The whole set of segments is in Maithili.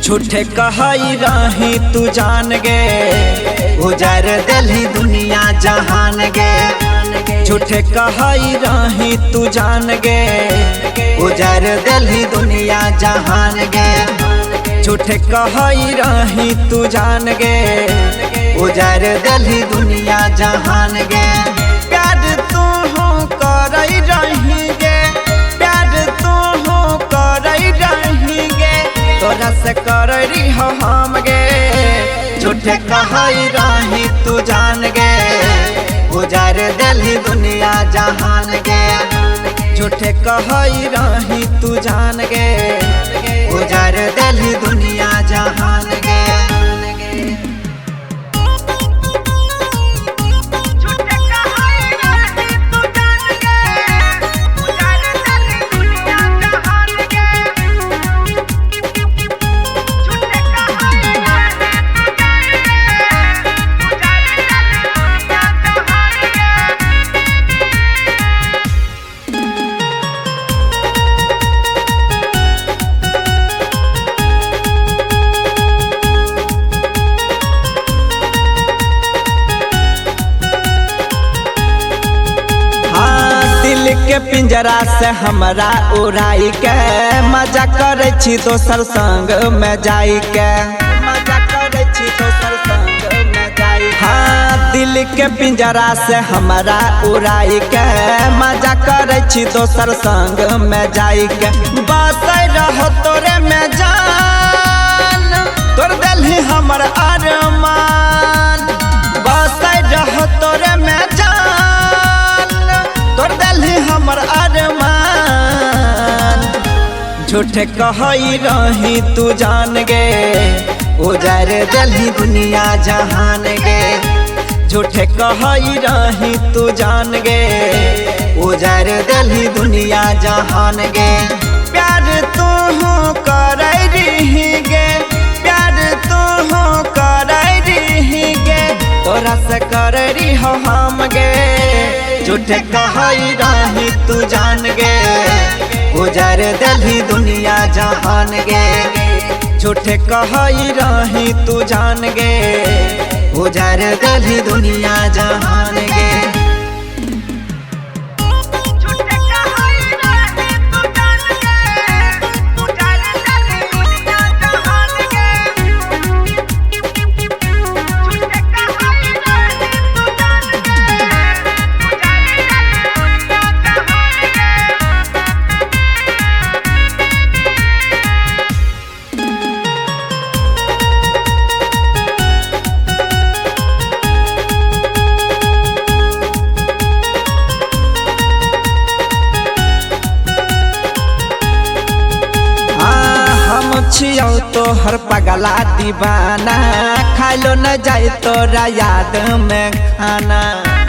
झूठे कहई रही तू जान गे, उजार देलही दुनिया जहान गे। झूठे कहई रही तू जान गे, उजार देलही दुनिया जहान गे। झूठे कहई रही तू जान गे, उजार देलही दुनिया जहान गे। प्यार तू हो करई रही गे, प्यार तू हो करई रही गे, तोरा से करई हो हम गे। झूठे कहई रही तू जान गे, उजार देलही दुनिया जहान गे। झूठे कहई रही तू जान गे, उजार देलही दुनिया जहान गे। के पिंजरा से हमरा उड़ाई के मजा करे छी दोसर संग में जाई के, मजा करे छी दोसर संग में जाई। हाँ, दिल के पिंजरा से हमरा उड़ाई के मजा करे छी दोसर संग में जाई के। बस रहो तोरे में जान, तोर देलही हमर अरमान। बस रहो तोरे में जान, तोर देलही हमर अरमान। झूठे कहई रही तू जान गे, उजार देलही दुनिया जहान गे। झूठे कहई रही तू जान गे, उजार देलही दुनिया जहान गे। प्यार तू हो करई रही गे, प्यार तू हो करई रही गे, तोरा से करई हो हम गे। झूठे कहई रही तू जान गे, उजार देलही दुनिया जहान गे। झूठे कहई रही तू जान गे, उजार देलही दुनिया जहान गे। छियौ तोहर पगला दीवाना, खाइलो न जाए तोरा याद में खाना,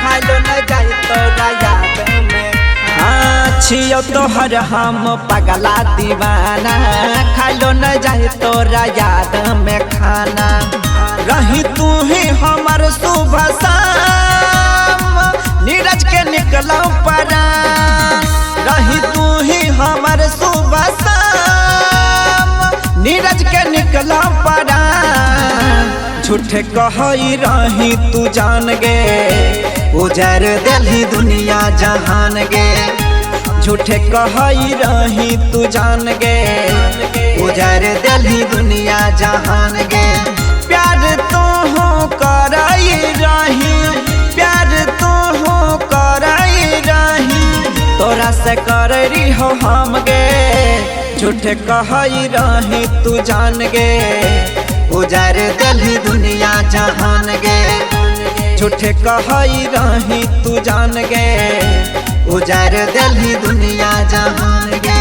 खाइलो न जाए तोरा याद में। हाँ, छियौ तोहर हम पगला दीवाना, खाइलो न जाए तोरा याद में खाना। रही तू ही हमर सुबह शाम, नीरज के निकलौ परान। रही तू ही हमर सुबह शाम, नीरज के निकला पड़ा। झूठे कहई रही तू जान गे, उजार देलही दुनिया जहान गे। झूठे कहई रही तू जान गे, उजार देलही दुनिया जहान गे। प्यार तू हो करई रही, प्यार तू हो करई रही, तोरा से करई हो हम गे। झूठे कहई रही तू जान गे, उजार देलही दुनिया जहान गे। झूठे कहई रही तू जान गे, उजार देलही दुनिया जहान गे।